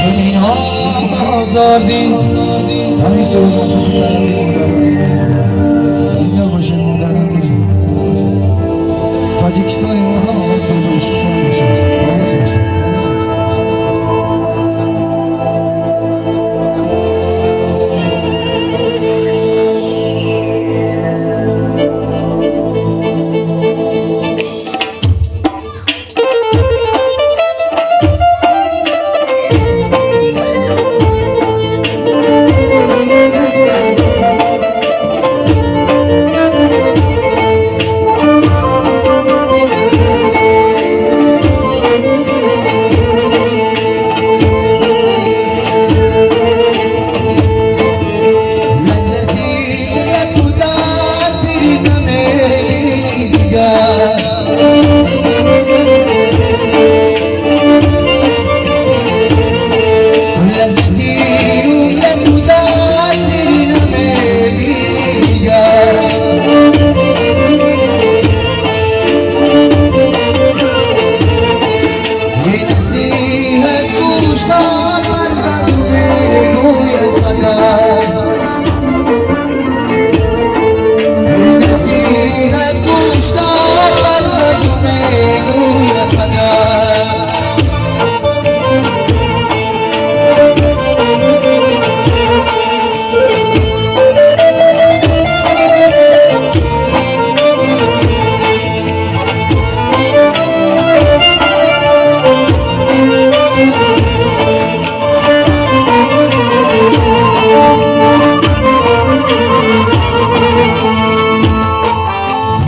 Чунин озордӣ. Ҳамин суруд модарони меҳрубон. Зинда бошед, модарони Тоҷикистони мо, ҳама вақт гулгул шукуфон бошад. Обод бошад. Лаззати ту дар пирӣ намебинӣ дигар. Лаззати ту дар пирӣ намебинӣ дигар. Насиҳат гӯш дор, фарзанд, мегӯяд падар. Насиҳат гӯш дор, фарзанд, мегӯяд падар.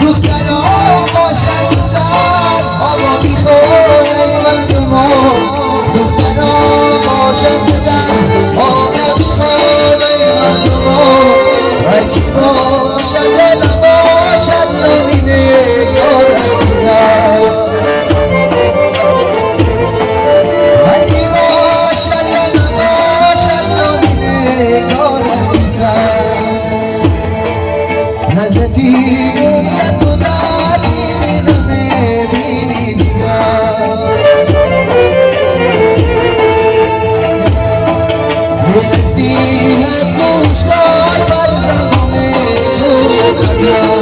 Духтарон бошад дар ободи хонаи мардумон, духтарон бошад дар ободи хонаи мардумон, ҳар ки бошад, набошад, номи нек дорад писар. Ҳар ки бошад, набошад, номи нек дорад писар. Лаззати умрат дар пирӣ намебинӣ дигар. Насиҳат гӯш дор, фарзанд, мегӯяд падар.